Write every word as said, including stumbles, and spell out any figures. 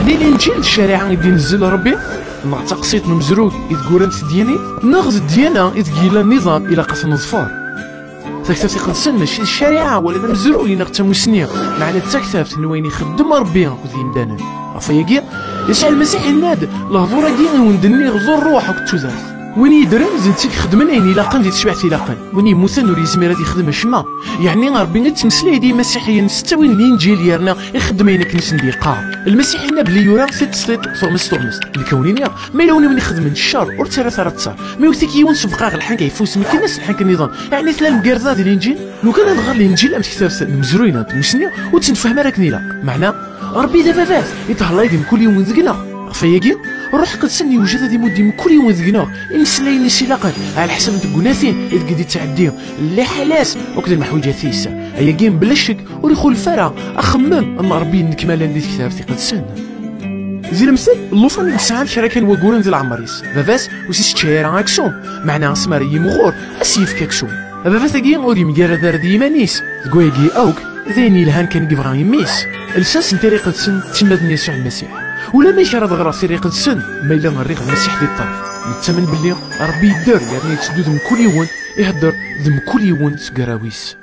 Di Linǧil d ccariɛa i d-inezzel Ṛebbi, neɣ d taqsiṭ n umezruy i d-ggurant tedyanin, neɣ d ddyana i deg yella nniḍam ilaq ad t-neḍfer? Taktabt iqedsen mačči d ccariɛa wala d amezruy neɣ d tamussni, meɛna d taktabt n wayen ixeddem Ṛebbi akked yimdanen. Ɣef wayagi, Yasuɛ Lmasiḥ yenna-d, lehdur-agi i wen-d-nniɣ d ṛṛuḥ akked tudert. Win yeddren d netta i ixeddmen ayen ilaqen di teswiɛt ilaqen. Win yemmuten ur yezmir ad yexdem acemma. Yeɛni Ṛebbi ittmeslay-d i yimasiḥiyen s ttawil n Linǧil yerna ixeddem ayen akken i sen-d-yeqqar. Lmasiḥ yenna belli yura tiṭ s tiṭ, tuɣmest s tuɣmest. Nekk a wen-iniɣ, ma yella win i wen-ixedmen ccer, ur ttara tareṭṭa. Ma iwet-ik yiwen s ubqaɣ lḥan-k ayeffus, nekk-nnes lḥan-k nniḍen, yeɛni tella lmeggerda di Linǧil? Lukan ad nɣer Linǧil am tektabt n umezruy neɣ n tmussni, ur tt-nefhem ara akken ilaq. Meɛna, Ṛebbi d ababat, iṭhella-d i mkul yiwen deg-neɣ. Ɣef wayagi, Ṛṛuḥ Iqedsen yewjed ad imudd i mkul yiwen deg-neɣ imeslayen i s-ilaqen, ɛla ḥsab n tegnatin i deg i d-ittɛeddi, liḥala-s akked lmeḥwiǧat-is. Ayagi, mebla ccek, ur ixulef ara axemmem n Ṛebbi yennekmalen di tektabt iqedsen. Di lemtel, llufan i yesɛan kra kan waguren di leɛmer-is. Baba-s ur s-isečča ara aksum, meɛna asmi ara yimɣur, a s-yefk aksum. Ababat-agi ur yemgarad ara d yiman-is, deg wayagi akk, d ayen yelhan kan i yebɣa imi-s. Lsas n Tira Iqedsen d timmad n Yasuɛ Lmasiḥ. Ulamek ara d-ɣreɣ Tira Iqedsen, ma yella rriɣ Lmasiḥ di ṭṭerf. Nettamen belli Ṛebbi yedder yerna yetteddu d mkul yiwen, ihedder d mkul yiwen seg arraw-is.